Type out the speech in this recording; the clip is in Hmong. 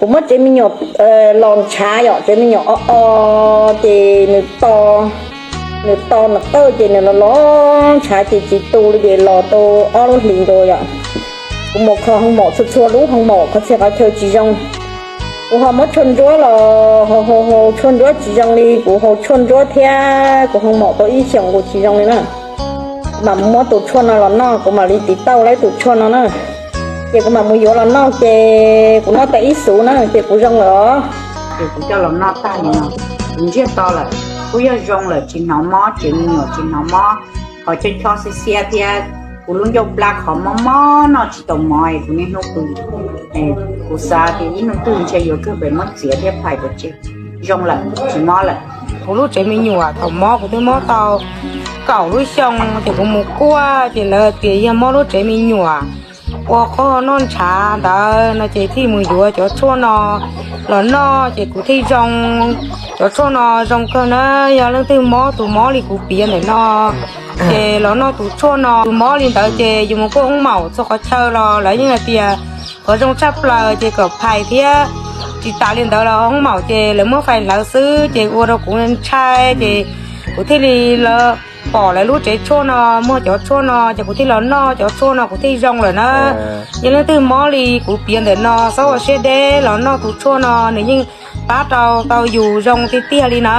Kuv muab tsev me nyuam los ntshav yom, tsev me nyuam o o, ces nws to, nws to nws qawj ces nws los los ntshav ces tsis tu li ces los tau ob lub hlis nkaus yom. Kuv mus kho hoo maum txhua txhua lub hoo maum qhov txhia qhov chaw tsis zoo. Kuv ho muab tshuaj ntsuab los haus haus tshuaj ntsuab tsis zoo li, kuv haus tshuaj ntsuab thiab kuv hoo maum tau ib xyoos kuv tsis zoo li na. Kuv mam muab tus tshuaj no los noj, kuv mam li tiv tauj lawv tus tshuaj no na. Ces kuv mam mus yuav los noj ces kuv noj tau ib xuv na ces kuv zoo lawm os. Ces kuv coj los noj tag li no, kuv ntsiag to lawm, kuj yog zoo lawm, tsis hnov mob, tsev me nyuam tsis hnov mob, qhov chob chob xiab xiab thiab kuv lub ncauj plab qhov mob mob noj tsis tau mov es kuv niaj hnub pw. Kuv xav tias ib hnub twg ntshe yuav kawg pem muab txiav thiab phais pem ces zoo lawm, tsis mob lawm. Kuv lub tsev me nyuam thaum mob kuv twb mob tau kaum lub xyoo ces kuv mus kuaj ces lawv tias yog mob lub tsev me nyuam ua qhov noj ntshav ntawd no ces thiaj mus yuav cov tshuaj no los noj ces kuv thiaj zoo. Cov tshuaj no zoo kawg na, yog leej twg mob tus mob li kuv piav ntawm no ces los noj tus tshuaj no, tus mob li ntawd ces yus mus kuaj hoob maum txhua qhov chaw los lawv yeej hais tias qhov zoo tshaj plaws ces kom phais thiab. Tsis tas li ntawd los hoob maum ces lawv muab phais hlawv xwb ces ua rau kuv ntshai ces kuv thiaj li lawv pom lawv lub tsev tshuaj no muag cov tshuaj no ces kuv thiaj los noj cov tshuaj no kuv thiaj zoo lawm na. Yog leej twg mob li kuv piav ntawm no txhob ua siab deb los noj tus tshuaj no nws yeej pab rau tau yus zoo tiag tiag li na.